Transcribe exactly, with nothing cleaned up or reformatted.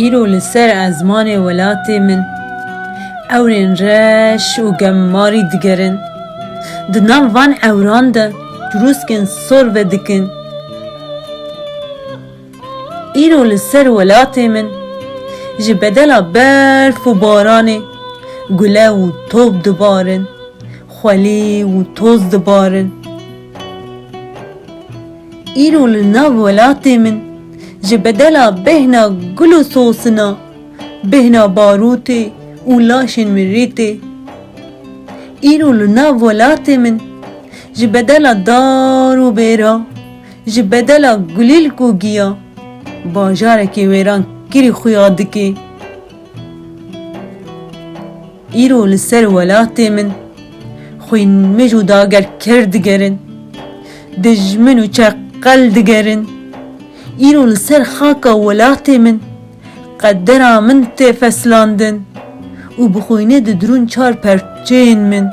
Îro li ser ezmanê welatê min ewrên reş û gemarî digerin. Di nav van ewran de çirûskên sor vedikin. Îro li ser welatê min ji bedela berf û baranê gule û top dibarin, xwelî û toz dibarin. Îro li nav welatê min ji bedela bêhna gul û sosina, bêhna barûtê û laşên mirî tê. Îro li nav welatê min ji bedela dar û bêra, ji bedela gulîlk û giya, bajarekê wêran kirî xuya dike. Îro li ser welatê min xwînmij û dagerker digerin, dijmin û çeqel digerin. Îro li ser xaka welatê min qedera min tê feslandin û bi xwînê didirûn çar perçeyên min.